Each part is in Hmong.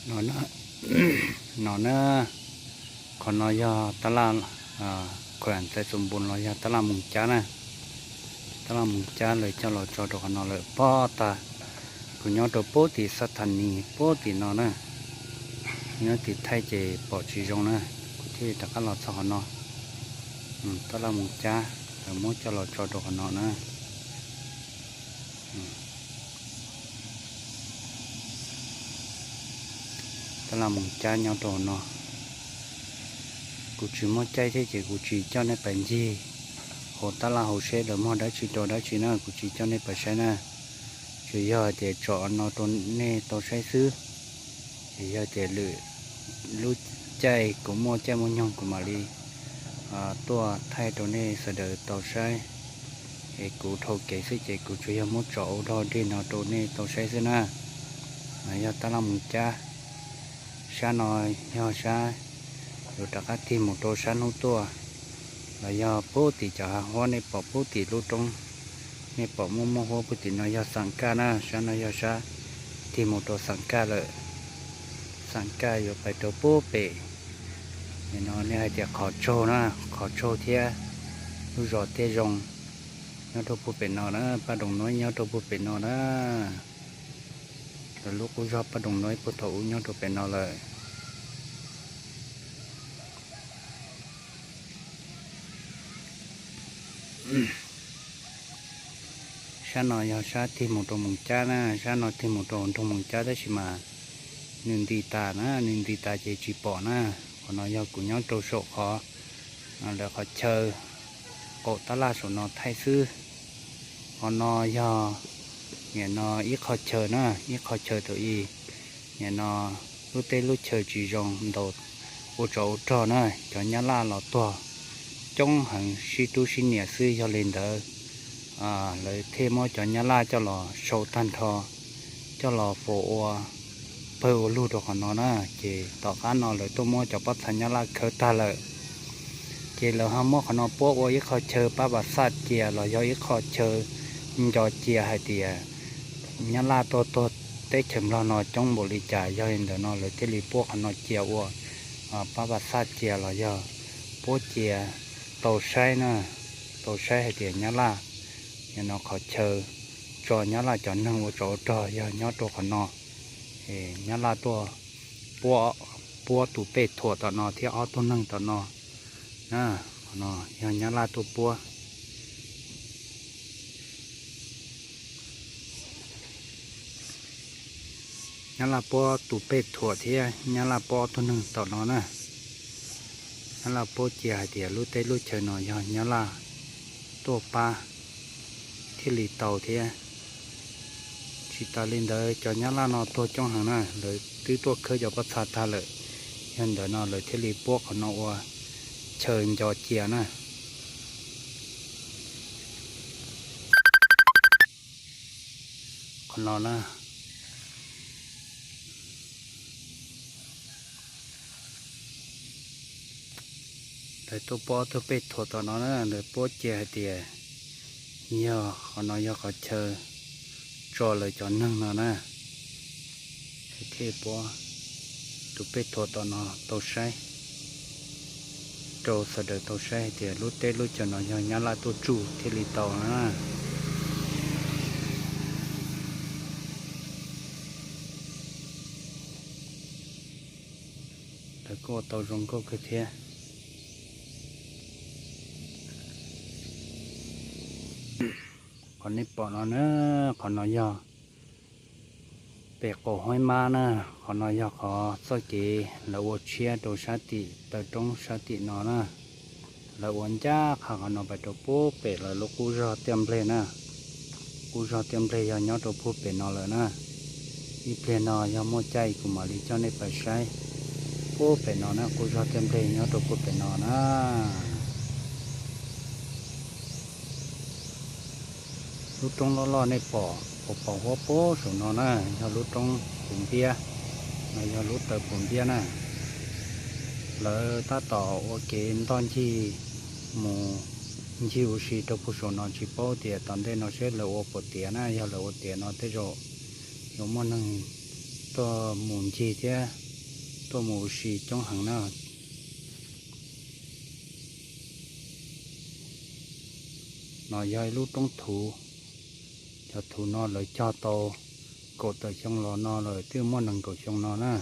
No, no na, qhov no yog tab laj, khuam ntxais xus npus los yog tab laj moos cab na. Tab laj moos cab lawv coj los tso rau qhov no lawm pob tag. Kuv nyob rau pub tim xab thas nis pub tim no na, nyob tim thaij ces pom tsis zoo na, kuv thiaj rov qab los txog qhov no. Tab laj moos cab lawv muab coj los tso rau qhov no na. Tab laj moos cab nyob rau no. Kuv tsis muaj caij thiab ces kuv tsis coj nej pais ncig hauv tab laj hauv seb lawv muag dab tsi rau dab tsi na, kuv tsis coj nej pais saib na. Tsuas yog hais tias tsom no rau nej tau saib xwb. Es yog tias lwm lub caij kuv muaj caij muaj nyoog kuv mam li tuaj thaij rau nej sawv daws tau saib. Es kuv dhau kev xwb ces kuv tsuas yog muab tsom ua dog dig no rau nej tau saib xwb na. Yog tab laj moos cab, sab no yog sab yuav rov qab tig mus rau sab hnub tuaj, los yog pub tim cov hav huab nej pom pub tim lub roob, nej pom muaj muaj huab pub tim no yog Xeem Kaj na, sab no yog sab tig mus rau Xeem Kaj lawm. Xeem Kaj yuav pais rau pub pem. No nej hais tias qhov tsaug na, qhov tsaug thiab lub zos Tiaj Zoo nyob rau pub pem no na, Paj Doos Nuab nyob rau pub pem no na. Lawv lub qub zog Paj Doos Nuab puag thaum ub nyob rau pem no lawm. Sab no yog sab tig mus rau Moos Cab na, sab no tig mus rau nroog Moos Cab tab sis mas nws nti tas na, nws nti tas ces tsis pom na. Qhov no yog kuv nyob rau saum qhov lawv qhov chaw qaum tab laj saum no thaij xwb. Qhov no yog nim no ib qho chaw na, ib qho chaw thaum ub nim no lub teb lub chaw tsis zoo ntaus ua tsov ua rog na, cov Nyab Laj los tuag coob heev sib rub sib niam xwb, yog li ntawd lawv thiaj muab cov Nyab Laj coj los sau tag nrho, coj los faus ua pawg ua lug rau qhov no na. Ces tom qab no lawv tuaj muab cov pob txha Nyab Laj khawb tag lawm, ces lawv ho muab qhov no puab ua ib qho chaw pab pas xaj cia los yog ib qho chaw nco cia hais tias Nyab Laj tuaj tuag teb chaws Nplog no coob npaum li cas, yog li ntawd no lawv thiaj li puab qhov no cia ua pab pas xaj cia los yog puab cia tau saib na, tau saib hais tias Nyab Laj nim no qhov chaw tso Nyab Laj cov neeg ua tsov ua rog yog nyob rau qhov no. Nyab Laj tuaj puab tus pej thuam tom no thiab ob tug neeg tom no na. Qhov no yog Nyab Laj tuaj puab, Nyab Laj puab tus pej thuam thiab Nyab Laj puab ob tug neeg tom no na. Nyab Laj puab cia hais tias lub teb lub chaw no yog Nyab Laj tuaj pab thiaj li tau thiab. Tsis tas li ntawd cov Nyab Laj no tuag coob heev na, lawv twb tuaj khawb cov pob txha tag lawm, yog ntawd no lawv thiaj li puab qhov no ua chaw nco cia na. Qhov no na, lawv tuaj puab ob tug pej thuam tom no na, lawv puab cia hais tias yog qhov no yog qhov chaw tso lawv cov neeg no na. Lawv thiaj puab tus pej thuam tom no tau saib, rau sawv daws tau saib hais tias lub teb lub chaw no yog Nyab Laj tuaj tsuj thiaj li tau na. Lawv kuj ua tau zoo nkauj kawg thiab. Qhov nej pom no na, qhov no yog pem qaum Huaib Mab na, qhov no yog qhov txoj kev lawv ua tshiab rau sab tim taw roob sab tim no na. Lawv ua ncaj qha qhov no pais rau pub pem lawv lub qub zog Tiaj Nplej na. Qub zog Tiaj Nplej yog nyob rau pub pem no lawm na. Ib pliag no yog muaj caij kuv mam li coj nej pais saib pub pem no na, qub zog Tiaj Nplej nyob rau pub pem no na. Lub roob loj loj nej pom, pom huab pub saum no na, yog lub roob Puv Npiab, no yog lub taw Puv Npiab na. Lawv tab tom ua kev ntoj ncig mus ncig ua si rau pug saum no, tsis paub tias tom ntej no seb lawv ua puas tiav na, yog lawv ua tiav no tej zaum yuav muaj neeg tuaj mus ncig thiab tuaj mus ua si coob heev na. No yog ib lub roob thuv, cov thuv no lawv cog tau kaum tawm xyoo los no lawm, twb muaj nees nkaum xyoo no na.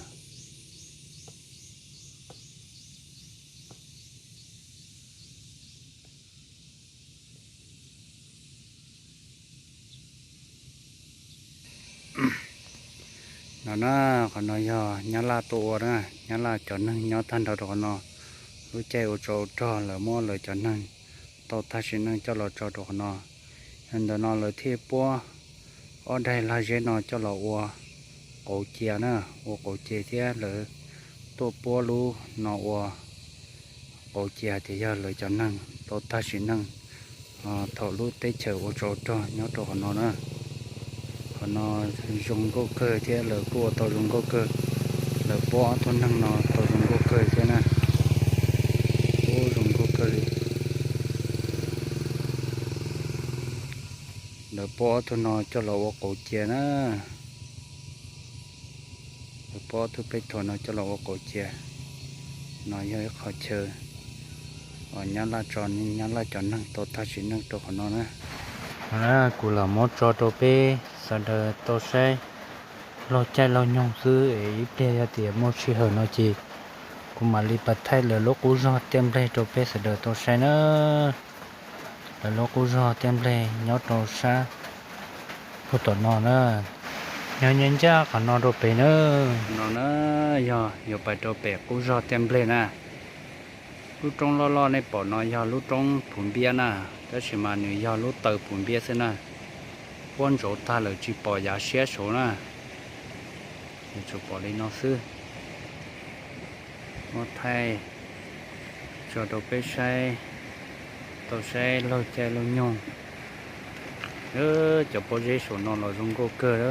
No na, qhov no yog Nyab Laj tuaj ua na, Nyab Laj cov neeg nyob tag nrho rau qhov no. Lub caij ua tsov ua rog lawv muab lawv cov neeg tau tag sim neej coj los tso rau qhov no. Yog ntawm no lawv thiaj puab ob daig lag zeb no coj los ua qauv cia na, ua qauv cia thiab lawv tuaj puab lub no ua qauv cia tias yog lawv cov neeg tau tag sim neej thaum lub teb chaws ua tsov rog nyob rau qhov no na. Qhov no zoo nkauj kawg thiab lawv kuj ua tau zoo nkauj kawg. Lawv puab ob tug neeg no tau zoo nkauj kawg thiab na. Ub, zoo nkauj kawg li. Lawv puab ob tug no coj los ua qauv cia na. Lawv puab ob tug peb tug no coj los ua qauv cia. No yog ib qho chaw uas Nyab Laj tso, Nyab Laj cov neeg tau tag sim neej rau qhov no na. Kuv lam muab tso rau peb sawv daws tau saib laug caij laug nyoog xwb es ib pliag yog tias muaj sij hawm no ces kuv mam li pas thaij lawv lub qub zog tiaj npleg rau peb sawv daws tau saib na. Lawv lub qub zog tiaj npleg nyob rau sab puag tom no na. Nyob ncaj ncaj qhov no rau pem na. No na, yog yuav pais rau pem qub zog tiaj npleg na. Lub roob loj loj nej pom no yog lub roob Phuv Npiab na, tab sis mas nws yog lub taw Phuv Npiab xwb na. Puab ntsaum tag lawm tsis pom yav siab saud na. Tsuas pom li no xwb. Muab thaij tso rau peb saib, tau saib laug caij laug nyoog. Cov pob zeb saum no los zoo nkauj kawg.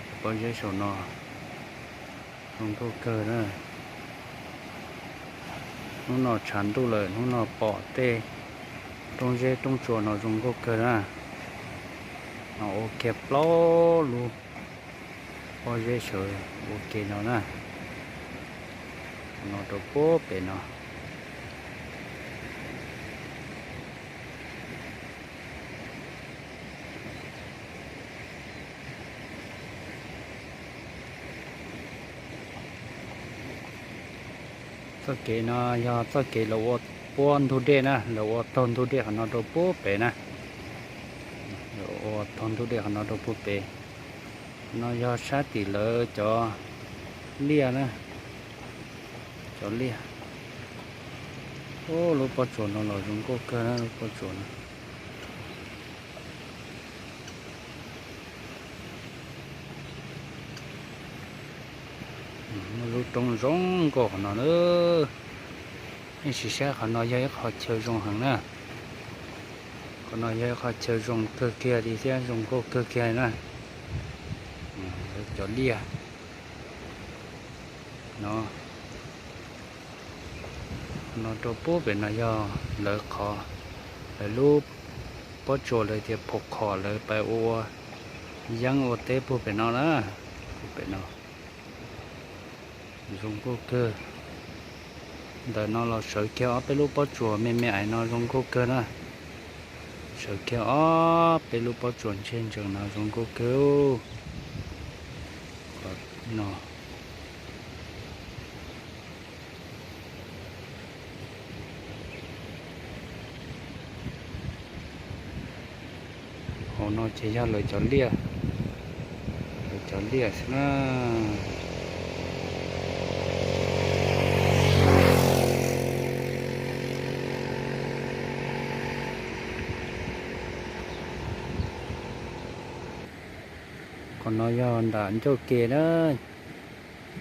Cov pob zeb saum no zoo nkauj kawg na. Hnub no tshav ntuj lawm, hnub no pom tej roob zeb roob tsua no zoo nkauj kawg na. No ua kiag plaub lub pob zeb sawv ua ke no na. No rau puag pem no. Txoj kev no yog txoj kev lawv ua puag ntug dej na, lawv ua taug ntug dej qhov no rau puag pem na. Lawv ua taug ntug dej qhov no rau puag pem. No yog sab tim lawv cov liaj na, cov liaj. Ub, lub pob tsuas no los zoo nkauj kawg na, lub pob tsuas no. Muaj lub roob zoo nkauj qhov no na. Nej sim saib qhov no yog ib qho chaw zoo heev na. Qhov no yog ib qho chaw zoo kawg kiag li thiab zoo nkauj kawg kiag na. Cov liaj no, no rau puag pem no yog lawv qhov, lawv lub pob tsuas lawv tias phom khom lawv pais ua yeeb ua teb puag pem no na. Puag pem no zoo nkauj kawg. Ntawm no los sawv kiag ob peb lub pob tsuas me me ais no zoo nkauj kawg na. Sawv kiag ob peb lub pob tsuas ntseg ntsees no zoo nkauj kawg no. Hauv no ces yog lawv cov liaj, lawv cov liaj xwb na. Qhov no yog nram ncauj ke na.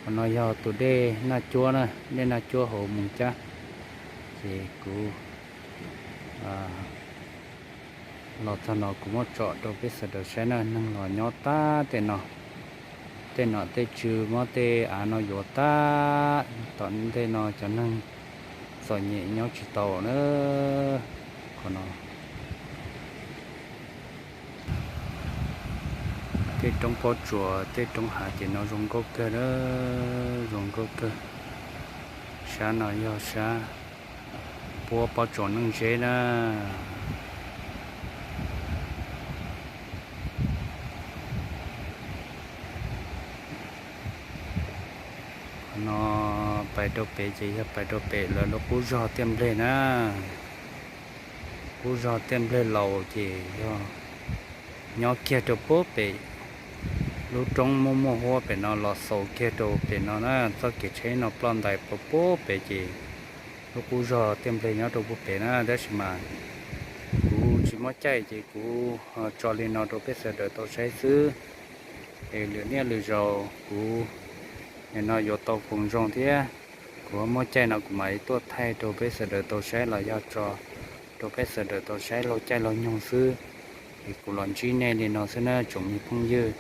Qhov no yog tus dej Naj Cuab na, dej Naj Cuab hauv Moos Cab. Ces kuv los txog no kuv muab tsom rau peb sawv daws saib na, neeg los nyob tag tej no. Tej nom tej tswv muab tej av no yuav tag, tom ntej no cov neeg txom nyem nyob tsis tau na. Qhov no Tej roob pob tsuas tej roob hav ces no zoo nkauj kawg na, zoo nkauj kawg. Sab no yog sab puab pob tsuas Neej Zeb na. Qhov no pais rau pem ces yog pais rau pem lawv lub qub zog Tiaj Nplej na. Qub zog Tiaj Nplej laus ces yog nyob kiag rau puag pem lub roob muaj muaj huab pem no los xaus kiag rau pem no na. Txoj kev tsheb no ploj ntais puag pem ces lub qub zog Tiaj Nplej nyob rau puag pem na. Tab sis mas kuv tsis muaj caij ces kuv tso li no rau peb sawv daws tau saib xwb. Es lwm niaj lwm zaus kuv nim no yuav tau foom zoo thiab, kuv muaj caij no kuv mam li tuaj thaij rau peb sawv daws tau saib los yog tso rau peb sawv daws tau saib laug caij laug nyoog xwb. Es kuv los ntsib nej li no xwb na tsoom me phooj ywg,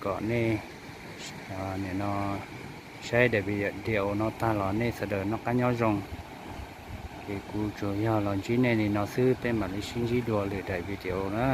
kom nej nim no saib daim video no tag los nej sawv daws noj qab nyob zoo. Es kuv tsuas yog los ntsib nej li no xwb, peb mam li sib ntsib dua lwm daim video na.